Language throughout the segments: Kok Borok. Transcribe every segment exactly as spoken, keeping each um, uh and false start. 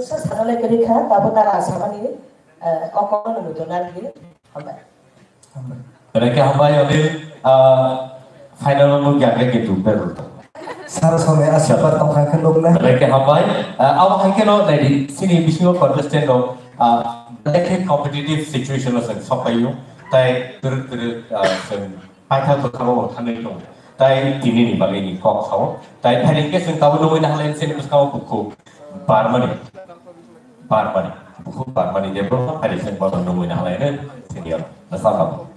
Sa sanalai kwrwi kha, tabuk nara samani, eh, o kokno nw muitu narwkdi. Hambai. Reke hambai Anil, ah, final o nung ya ke gitu berul. Sar sone asirwad tongkha khe nukna. Reke hambai, ah, abo hai khe no naidi, sini bisingo contestant rok, ah, belai khe competitive situation o chwng sokphaio, tai kwrwk kwrwk, ah, chwng paithak bwkhao thangwi tongo. Tai tini ni bagwi ni kok sao, tai phaini khe chwng tabuk nugwi nahalai sini bwskango bukhuk. Barmani, Barmani, bukhuk Barmani Debbarma, Pharising Bodol nungwi nahalai no senior, na saka bo.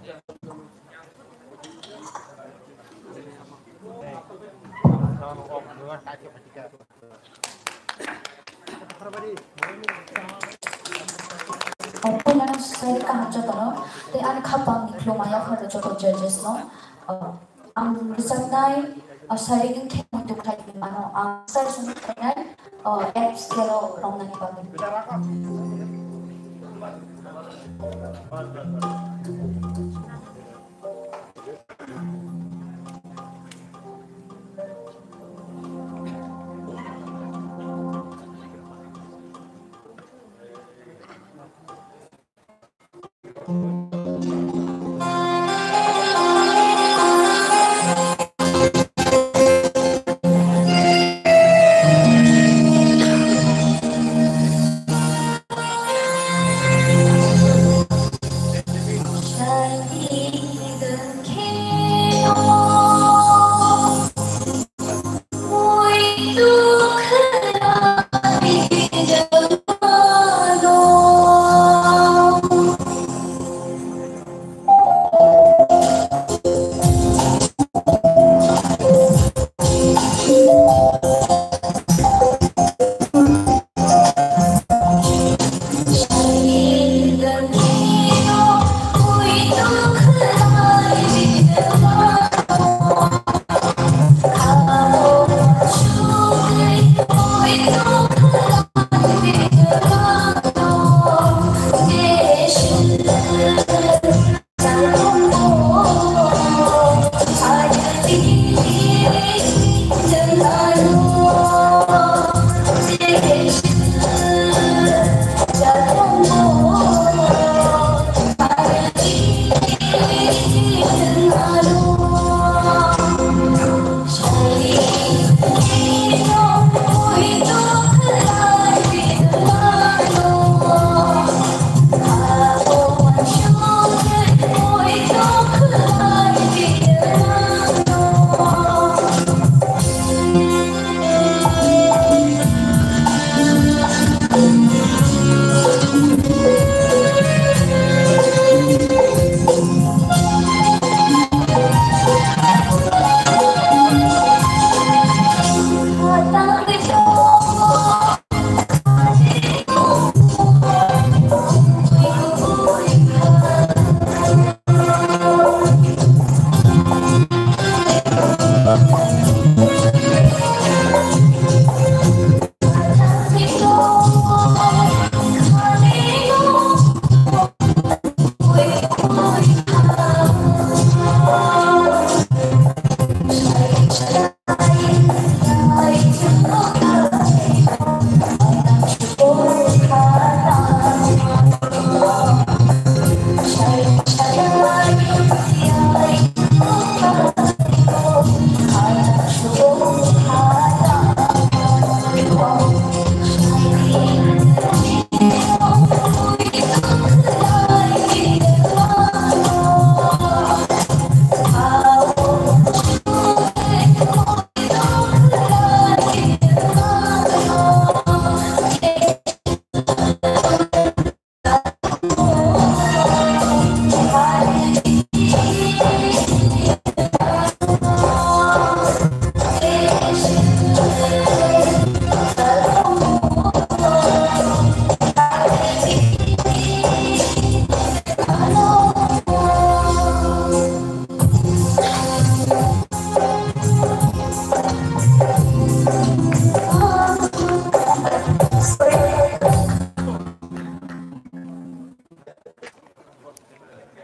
Puilano side kaham jotono, tei ani khapang ni khulumaya phano joto judges no, uh, Ang rwchapnai, o, sari wngkhe muitu khlai mano. Ang sari simi khlainai, o, app scale o romnani bagwi.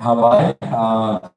Hambai, ah,